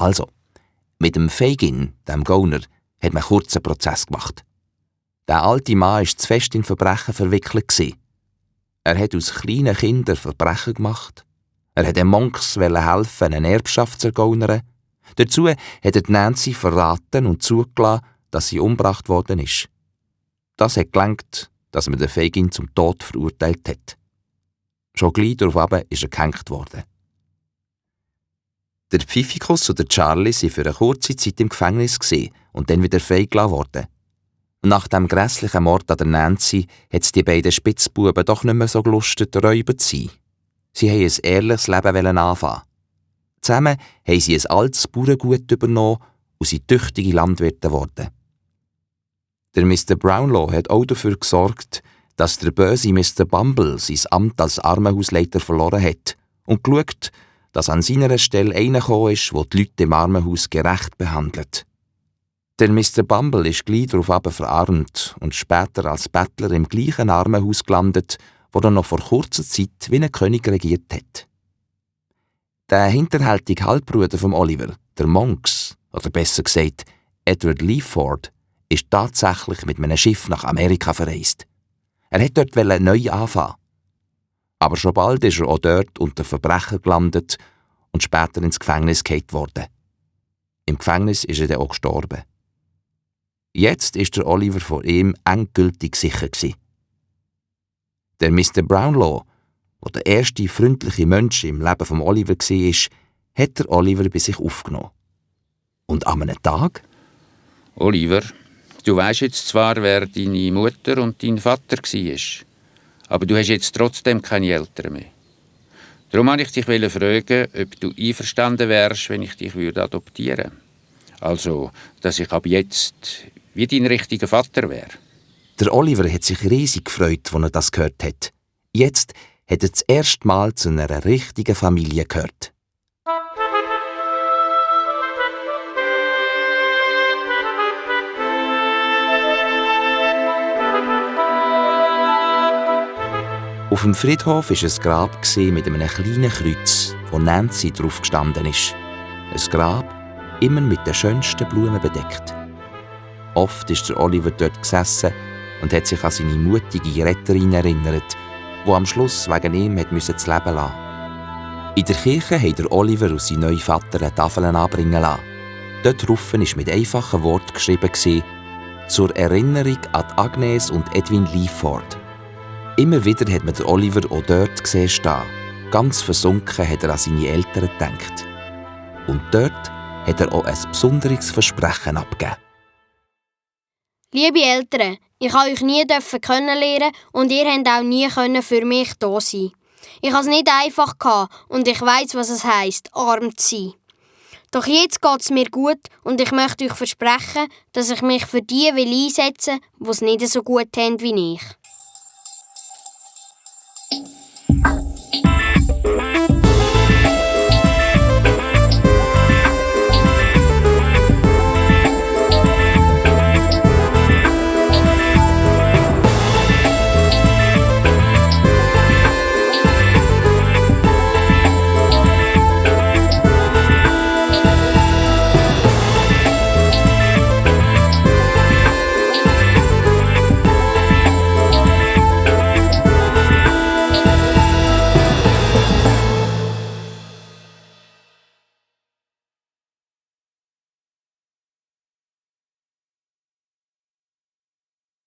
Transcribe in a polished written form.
Also, mit dem Fagin, dem Gauner, hat man kurz einen Prozess gemacht. Der alte Mann war zu fest in Verbrechen verwickelt. Er hat aus kleinen Kindern Verbrechen gemacht. Er hat den Monks helfen, eine Erbschaft zu ergaunern. Dazu hat er Nancy verraten und zugelassen, dass sie umgebracht worden ist. Das hat gelangt, dass man den Fagin zum Tod verurteilt hat. Schon gleich darauf ist er gehängt worden. Der Pfiffikus und der Charlie waren für eine kurze Zeit im Gefängnis und dann wieder freigelassen worden. Nach dem grässlichen Mord an der Nancy hat es die beiden Spitzbuben doch nicht mehr so gelustet, Räuber zu sein. Sie wollten ein ehrliches Leben anfangen. Zusammen haben sie ein altes Bauerngut übernommen und sind tüchtige Landwirte geworden. Der Mr. Brownlow hat auch dafür gesorgt, dass der böse Mr. Bumble sein Amt als Armenhausleiter verloren hat und geschaut, dass an seiner Stelle einer gekommen ist, der die Leute im Armenhaus gerecht behandelt. Der Mr. Bumble ist gleich darauf verarmt und später als Bettler im gleichen Armenhaus gelandet, wo er noch vor kurzer Zeit wie ein König regiert hat. Der hinterhältige Halbbruder von Oliver, der Monks, oder besser gesagt Edward Leaford, ist tatsächlich mit einem Schiff nach Amerika verreist. Er wollte dort neu anfangen. Aber schon bald ist er auch dort unter Verbrecher gelandet und später ins Gefängnis geholt worden. Im Gefängnis ist er dann auch gestorben. Jetzt ist der Oliver vor ihm endgültig sicher gewesen. Der Mr. Brownlow, der der erste freundliche Mensch im Leben von Oliver war, hat der Oliver bei sich aufgenommen. Und an einem Tag... Oliver, du weisst jetzt zwar, wer deine Mutter und dein Vater war, aber du hast jetzt trotzdem keine Eltern mehr. Darum wollte ich dich fragen, ob du einverstanden wärst, wenn ich dich adoptieren würde. Also, dass ich ab jetzt wie dein richtiger Vater wäre. Der Oliver hat sich riesig gefreut, als er das gehört hat. Jetzt hat er das erste Mal zu einer richtigen Familie gehört. Auf dem Friedhof war ein Grab mit einem kleinen Kreuz, wo Nancy drauf gestanden ist. Ein Grab, immer mit den schönsten Blumen bedeckt. Oft ist der Oliver dort gesessen und hat sich an seine mutige Retterin erinnert, die am Schluss wegen ihm das Leben lassen. In der Kirche hat der Oliver und sein neuer Vater eine Tafel anbringen lassen. Dort drauf war mit einfachen Worten geschrieben: «Zur Erinnerung an Agnes und Edwin Leaford». Immer wieder hat man den Oliver auch dort gesehen stehen. Ganz versunken hat er an seine Eltern gedacht. Und dort hat er auch ein besonderes Versprechen abgegeben. Liebe Eltern, ich durfte euch nie kennenlernen und ihr könnt auch nie für mich da sein. Ich hatte es nicht einfach und ich weiss, was es heisst, arm zu sein. Doch jetzt geht es mir gut und ich möchte euch versprechen, dass ich mich für die einsetzen will, die es nicht so gut haben wie ich.